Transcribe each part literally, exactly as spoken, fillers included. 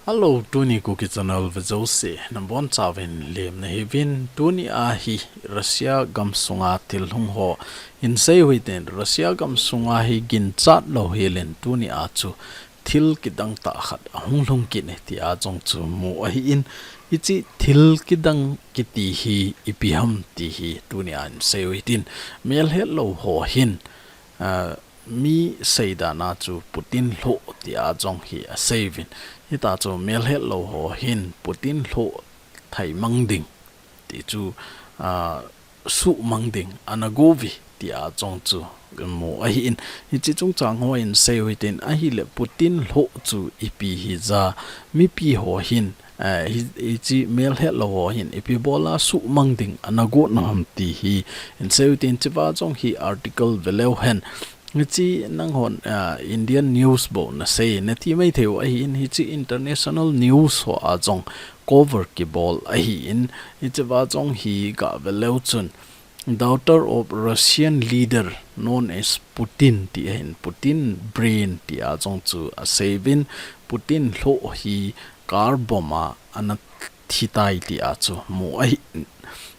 Hello, tuni Kuki Channel ve jouse, nabonchauvin lemna hiuvin. Tuni a hi Russia gamsunga thil hung ho hin seiu hitin, Russia gamsunga hi ginchat lou helin tuni a chu thil kidang tah khat ahung lhung kit e tia jong chu mu ahin, hiche thil kidang kiti hi ipi ham ti hi tuni a hin seiu hitin, melhet lou ho hin, ah, mi seidan a chu Putin lhoh tia jong hi aseiuvin. Hita chu melhet lou ho hin Putin lhoh thaimang ding ti chu, ah, suhmang ding ana gouve tia jong chu mu ahin. Hiche chungchang ho hin seiu hitin, ahile Putin lhoh chu ipi hija, mipi ho hin, eh, hi, hiche melhet lou ho hin ipi bola suhmang ding ana got u ham ti hi hin seiu hitin, hichea jong hi article veleu hen. Hiche nanghon, ah, Indian news bou nasei, nati maithei u ahin, hiche international news ho a jong cover kibol ahin, hichea jong hi gaveleu chun, daughter of Russian leader known as Putin ti ahin, Putin brain tia jong chu aseiuvin, Putin lhoh hi car bomb a ana thitai tia chu mu ahin.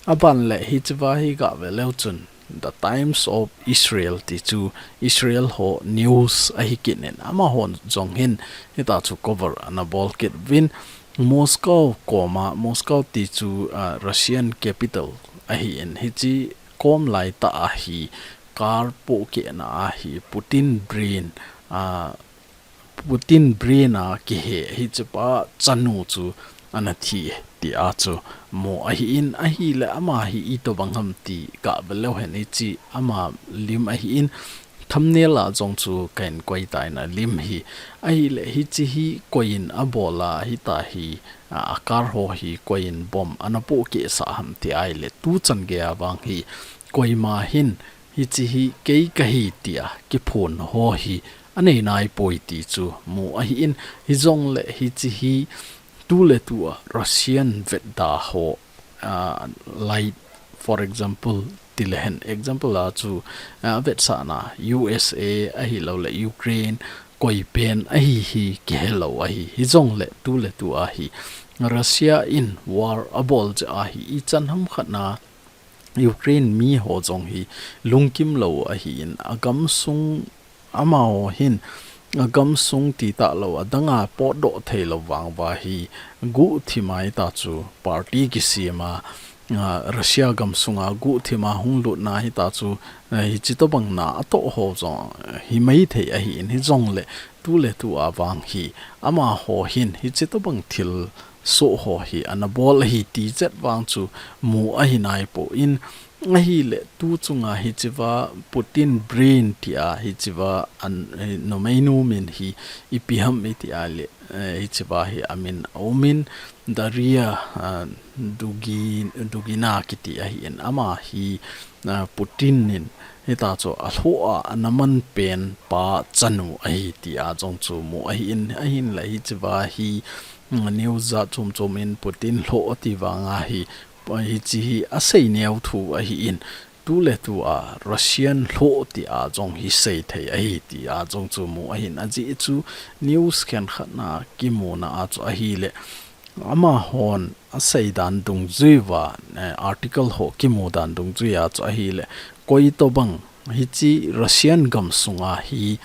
Aban le hichea hi gaveleu chun, The Times of Israel ti chu Israel ho news ahi kit in, amahon jong hin hita chu cover ana bol kit uvin, Moscow koma, Moscow ti chu, ah, Russian capital ahin, hiche kom laitah a hi car pohkehna a hi Putin brain, ah, Putin brain a kihe hichepa chanu chu ana thi tia chu mu ahin, ahile ama hi itobang ham ti gaveleu hen, hiche ama lim ahin, thumbnail a jong chu kahin koi tai, alim hi. Ahile hiche hi koiyin abol a, hita hi, a, a car ho hi koiyin bomb ana pohkeh sah ham ti ahile, tuchan geiya vang hi koima hin hiche hi kei kahi tia kiphon ho hi anei naipoi ti chu mu ahin, hijongle hiche hi tuletu a Russian vetda ho, ah, lai, for example, tilehen, example a chu, ah, vetsahna U S A ahilouleh Ukraine koipen ahi hi kihelou ahi, hijongle tuletu a hi Russia in war abol jeh a hi ichan hamkhat na Ukraine mi ho jong hi lungkim lou ahin, agamsung, amaho hin agamsung ti talou, adang a potdoh theilou vang uva hi guhthima hita chu party kisem a, a, Russia gamsunga guhthima hung lutna hita chu, a, hiche tobang na atoh ho jong hi maithei ahin, hijongle tuletu a vang hi amaho hin hiche tobang thil soh ho hi ana bol ahi ti chet vang chu mu ahi naipoi, ahile tuchunga hichea Putin brain tia hichea an, eh, numeinu min hi ipi ham iti ahile, eh, hichea hi amin aumin, Daria, ah, Dugi-, Dugina kiti ahin, ama hi, ah, Putin in hita chu alhoh a ana manpen pa chanu ahi tia jong chu mu ahin, ahinla hichea hi, mm, news jat chom chom in Putin lhoh ati vang a hi, pa hiche hi asei neo thu ahin, tuletu a Russian lhoh tia jong hi seithei ahi tia jong chu mu ahin, ajeh chu news khenkhat na kimuna a chu ahile, amahon aseidan dungjui uva, eh, article ho kimu dan dungjui a chu ahile, koi tobang hiche Russian gamsunga hi,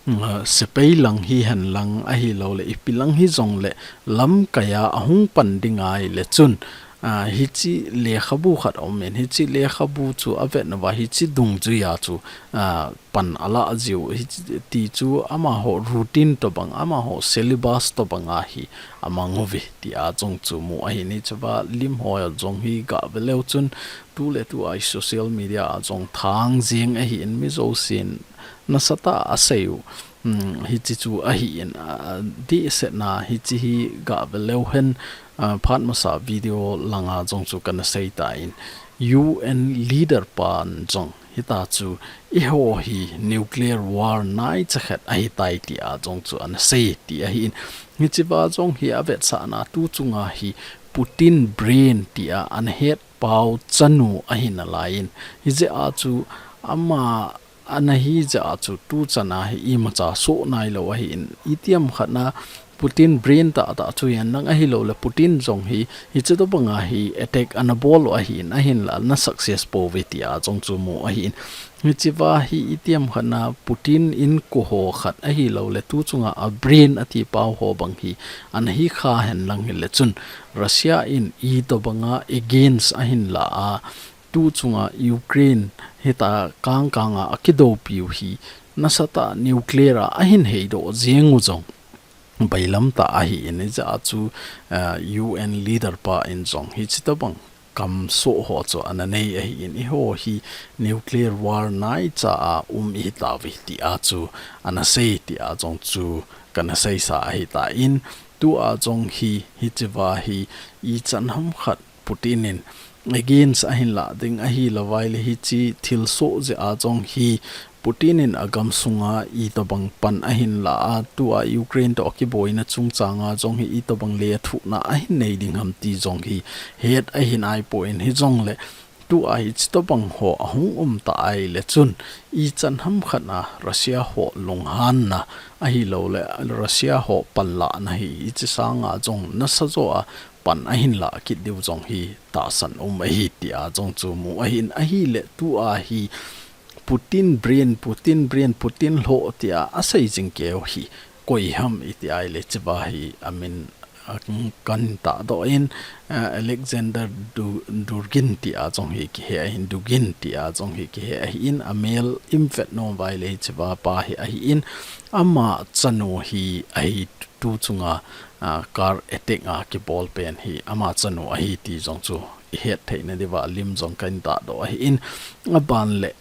mm, sepai lang hihen lang ahilouleh ipi lang hijongle lamkai a ahung pan ding ahile chun, ah, hiche lekhabu khat aumin, hiche lekhabu chu avet nauva hiche dungjui a chu, ah, pan alah jiu, hiti chu amaho routine tobang, amaho syllabus tobang a hi amang uve tia jong chu mu ahin, hichea lim ho jong hi gaveleu chun tuletu a social media a jong thang jing ahin, mi jousen nasatah a aseiu, um, hiche chu ahin, a, dehsetna hiche hi gaveleu hen, a, phat masa video langa jong chu kana seitan, U N leader pan jong hita chu eiho hi nuclear war naicha khat ahitai tia jong chu ana sei ti ahin. Hichea jong hi avetsahna tuchunga hi Putin brain tia ana hetpau chanu ahi nalaiyin. Hijeh a chu ama ana hijeh a chu tuchan a hi imacha soh nailou ahin. Itiham khat na Putin brain tah tah chu hihen lang ahilouleh Putin jong hi, hiche tobanga hi attack ana bol u ahin, ahinla ana success pouve tia jong chu mu ahin. Hichea hi itiham khat na Putin inko ho khat ahilouleh tu chunga a brain ati pau ho bang hi ana hi kha hen lang hile chun Russia in itobanga against ahin la a, tu chunga Ukraine hitia kangkanga akidoupiu hi nasatah nuclear a ahin heidoh jeng u jong bailam tah ahin, hijeh a chu, eh, U N leader pa in jong hiche tobang kamsoh ho chu ana nei ahin, eiho hi nuclear war naicha a um ihi tauve tia chu ana sei tia jong chu kana seisa ahitan, tua jong hi hichea hi ichan ham khat Putin in against ahin la ding ahilouva ahile hiche thilsoh jeh a jong hi Putin in agam sunga itobang pan ahin la a, tua Ukraine toh akiboina chungchanga jong hi itobang lethuhna ahin nei ding ham ti jong hi het ahi naipon, hijongle tua hiche tobang ho ahung um ta ahile chun ichan ham khat na Russia ho lunghanna ahilouleh Russia ho panlahna hi hiche sanga jong nasa jo a pan ahin la kit diu jong hi tahsan um ahi tia jong chu mu ahin, ahile tua hi Putin brain, Putin brain, Putin lhoh tia asei jing keu hi koi ham iti ahile hichea hi amin, a, kahin tahdoh in, a, Alexander Du-, Durgin tia jong hi kihe ahin, Dugin tia jong hi kihe ahin, amel ivet nom uva ahile hichea pa hi ahin, ama chanu hi ahi tu chunga, a, car attack a kibol pen hi ama chanu ahi ti jong chu ihet theina diuva lim jong kahin tahdoh ahin, aban le,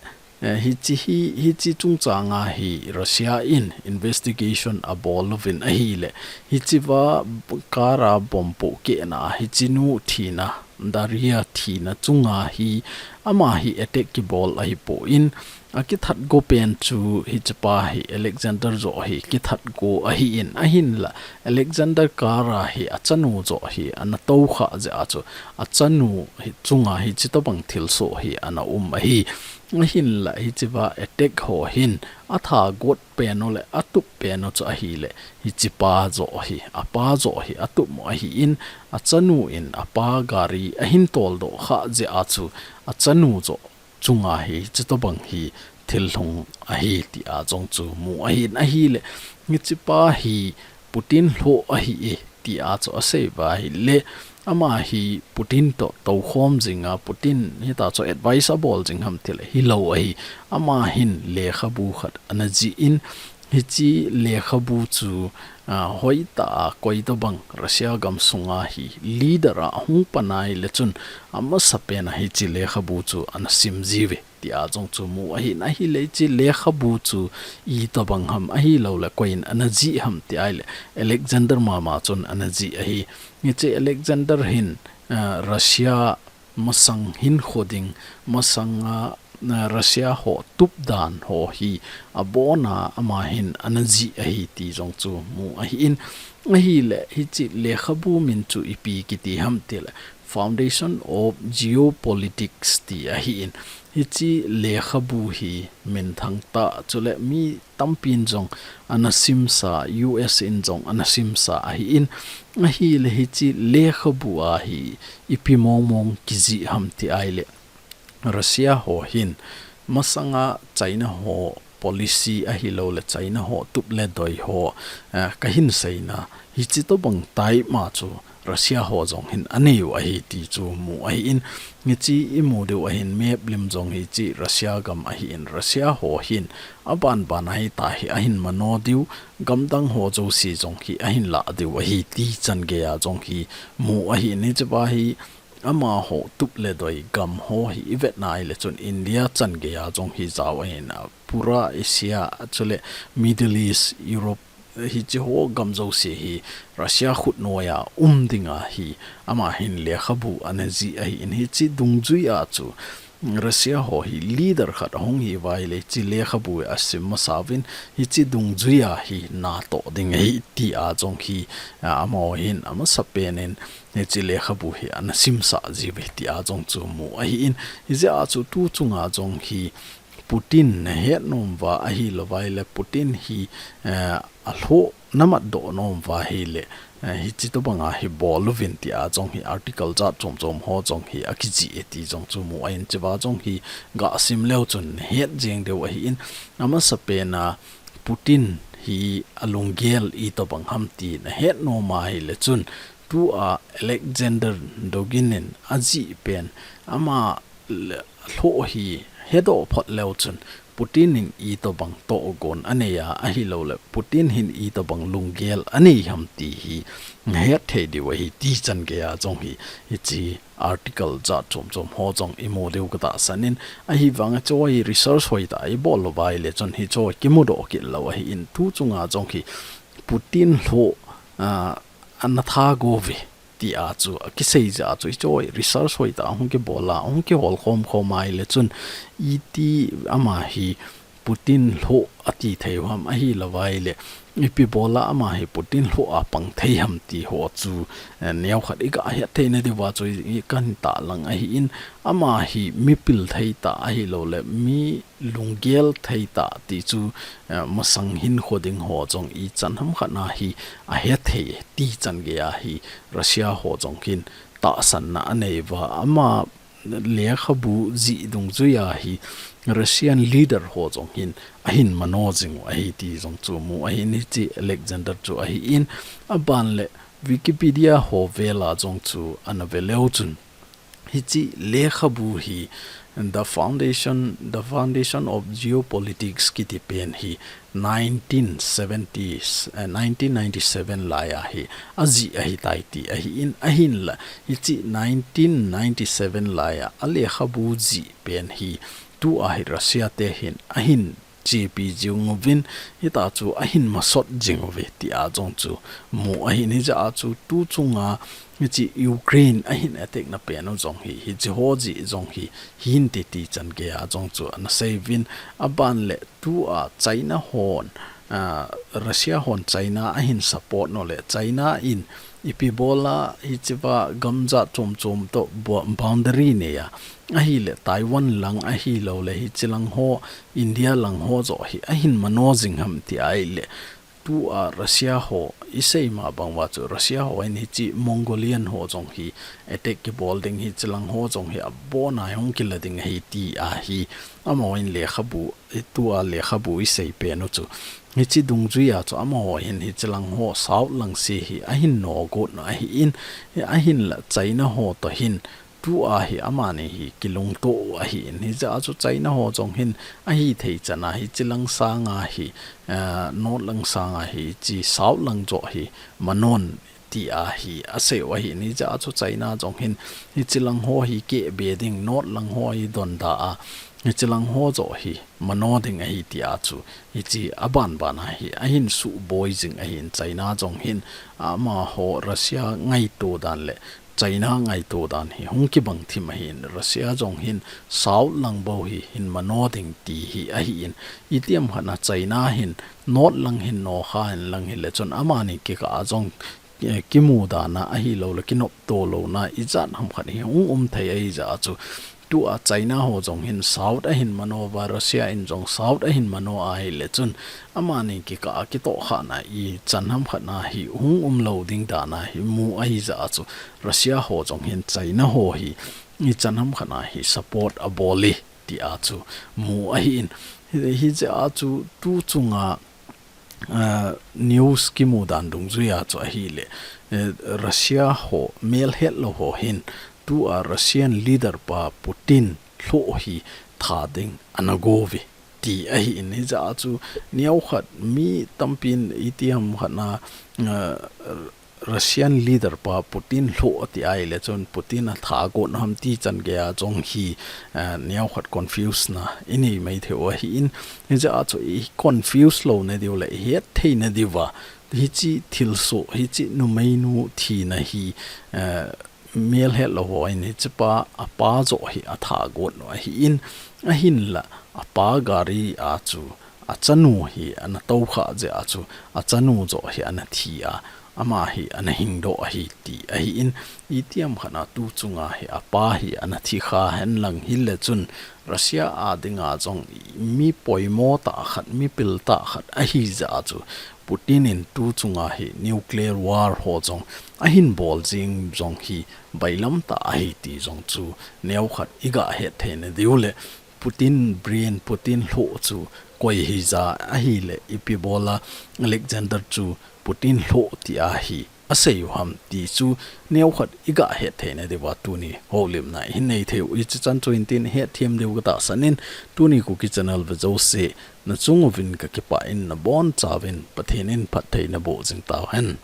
eh, hiche hi, hiche chungchanga hi Russia in investigation abol uvin ahile, hichea car a bomb pohkehna, hiche nu thina, Daria thina chunga hi ama hi attack kibol ahipon, akithat go pen chu hichepa hi Alexander joh hi kithat go ahin, ahinla Alexander car a hi achanu joh hi ana tou kha jeh a chu achanu hi chunga hiche tobang thilsoh hi ana um ahi. Ahinla hichea attack ho hin atha got pen u le atup pen u chu ahile hichepa joh hi, apa joh hi atup u ahin, achanu in apa gari ahin toldoh kha jeh a chu achanu joh chunga hi hiche tobang hi thilhung ahi tia jong chu mu ahin, ahile hichepa hi Putin lhoh ahi e tia chu asei uva ahile ama hi Putin toh toukhom jinga, Putin hitia chu advice abol jing ham tile hilou ahi, ama hin lekhabu khat ana jih in, hiche lekhabu chu, a, hoitah a koi tobang Russia gam sunga hi leader a ahung pan ahile chun amasapen a hiche lekhabu chu ana sim jiuve tia jong chu mu ahin, ahile hiche lekhabu chu itobang ham ahilouleh koiyin ana jih ham ti ahile Alexander mama chun ana jih ahi. Hiche Alexander hin, a, Russia masang hinkho ding, masanga, a, Russia ho tupdan ho hi abona ama hin ana jih ahi ti jong chu mu ahin, ahile hiche lekhabu min chu ipi kiti ham tile Foundation of Geopolitics ti ahin, hiche lekhabu hi minthang tah chule mi tampin jong ana simsa, U S in jong ana simsa ahin, ahile hiche lekhabu a hi ipi mongmong kijih ham ti ahile Russia ho hin masanga China ho policy ahilouleh China ho tup le doi ho, eh, kahin seina hiche tobang tai ma chu Russia ho jong hin anei u ahi ti chu mu ahin, hiche imu diu ahin map lim jong hiche Russia gam ahin, Russia ho hin abanban a hitia hi ahin mano diu, gamdang ho jouse jong hi ahin lah diu ahi ti changeiya jong hi mu ahin, hichea hi amaho tup le doi gam ho hi ivet na ahile chun India changeiya jong hi jao ahin, a, pura Asia chule Middle East, Europe, hiche ho gam jouse hi Russia khut noiya um dinga hi ama hin lekhabu ana jih ahin, hiche dungjuiya chu Russia ho hi leader khat ahung hi uva ahile hiche lekhabu hi asim masa uvin, hiche dungjuiya hi natoh ding ahi tia jong hi, a, amaho hin amasapen in hiche lekhabu hi ana simsa jiuve tia jong chu mu ahin, hijeh a chu tu chunga jong hi Putin nahet nom uva ahilouva ahile Putin hi, eh, alhoh namat doh nom uva ahile, eh, hichi tobanga hi bol uvin tia jong hi article jat chom chom ho jong hi akijih e ti jong chu mu ahin, hichea jong hi gasim leu chun het jeng diu ahin, amasapen a Putin hi alunggel itobang ham ti nahet nom ahile chun, tua Alexander Dugin in ajih pen ama le-, lhoh hi hedoh phot leu chun Putin in itobang tohgon anei a, ahilouleh Putin hin itobang lunggel anei ham ti hi het thei diu ahi ti chan geiya jong hi, hichi article jat chom chom ho jong imu diu katahsan in, ahivanga hiche hi research hoitah ibol lou uva ahile chun hiche hi kimudoh kit lou ahin, tu chunga jong hi Putin lhoh, ah, ana thago uve tia chu akisei jeh a chu hiche hi research hoitah hung kibol a, hung kihol khom khom ahile chun iti ama hi Putin lhoh ati thei u ham, ahilou ahile ipi bol a ama hi Putin lhoh a pang thei ham ti ho chu, eh, neokhat iga het theina diuva chu i, i kahin tahlang ahin, ama hi mipil thei tah ahilouleh mi lunggel thei tah ti chu, eh, masang hinkho ding ho jong ichan hamkhat na hi ahet thei ti chan geiya hi Russia ho jong hin tahsanna anei uva, ama lekhabu jih dungjuiya hi Russian leader ho jong hin ahin mano jing u ahi ti jong chu mu ahin, hichi Alexander chu ahin, aban le Wikipedia ho vela jong chu ana ve leu chun, hichi lekhabu hi The Foundation, The Foundation of Geopolitics kiti pen hi nineteen seventies, eh, nineteen ninety-seven laiya hi ajih ahitai ti ahin, ahinla hichi nineteen ninety-seven laiya alekhabu jih pen hi tua hi Russia te hin ahin chepi jing uvin, hitia chu ahin masot jing uve tia jong chu mu ahin, hijeh a chu tu chunga hichi Ukraine ahin attack na pen u jong hi, hichi ho jeh jong hi, hinte ti chan geiya jong chu ana sei uvin, aban le tua China hon, ah, Russia hon China ahin support u le China in ipi bol a hichea gamjat chom chom toh bo-, boundary nei a, ahile Taiwan lang ahilouleh hichi lang ho, India lang ho joh hi ahin mano jing ham ti ahile, tua Russia ho isei ma bang uva chu Russia ho in hichi Mongolian ho jong hi attack kibol ding, hichi lang ho jong hi abon a hung kila ding ahi tia hi amaho in lekhabu, tua lekhabu isei pen u chu. Hichi dungjuiya chu amaho hin hichi lang ho South lang se hi ahin nogot u ahin, ahinla China ho toh hin tua hi amani hi kilungto u ahin, hijeh a chu China ho jong hin ahithei chan a hichi lang sanga hi, eh, North lang sanga hichi South lang joh hi manon tia hi asei u ahin, hijeh a chu China jong hin hichi lang ho hi kehbe ding, North lang ho hi donda a, hichi lang ho joh hi mano ding ahi tia chu hichi aban ban a hi ahin suboi jing ahin, China jong hin amaho Russia ngaito dan le China ngaito dan hi hung kibang thim ahin, Russia jong hin South lang bou hi hin mano ding ti hi ahin, itiham khat na China hin North lang hin nokha hen lang hile chun amani kikah a jong, eh, kimu dan a ahilouleh kinopto louna ijat ham khat hi hung um thei ahijeh a chu tua China ho jong hin South ahin mano uva, Russia in jong South ahin mano ahile chun amani kikah a kitohkhahna ichan ham khat na hi hung um lou ding dan a hi mu ahijeh a chu Russia ho jong hin China ho hi ichan ham khat na hi support abol e tia chu mu ahin, hi, hijeh a chu tu chunga ah, news kimu dan dungjuiya chu ahile, eh, Russia ho, melhetlou ho hin, tua Russian leader pa Putin lhoh hi tha ding ana gouve ti ahin, hijeh a chu neokhat mi tampin itiham khat na, ah, Russian leader pa Putin lhoh ati ahile chun Putin atha got u ham ti chan geiya jong hi, eh, neokhat confuse na inei mai thei u ahin, hijeh a chu i confuse louna diu le ihet theina diuva hichi thilsoh, hichi numeinu thina hi, eh, melhetlou ho in hichipa apa joh hi atha got u ahin, ahinla apa gari a chu achanu hi ana toukhah jeh a chu achanu joh hi ana thi a, ama hi ana hingdoh ahi ti ahin, itiham khat na tu chunga hi apa hi ana thikha hen lang hile chun Russia a dinga jong mi poimo tah khat, mi pil tah khat ahijeh a chu Putin in tu chunga hi nuclear war ho jong ahin bol jing jong hi bailam tah ahi ti jong chu neokhat iga het theina diu le Putin brain, Putin lhoh chu koi hija ahile ipi bola Alexander chu Putin lhoh ti ahi asei u ham ti chu neokhat iga het theina diuva tuni houlimna ihin nei thei u. Ichi chan chu intin hetthem diu katahsan in tuni Kuki channel ve jouse nachung uvin kakipah in nabonchauvin Pathen in phattheina boh jing tauhen.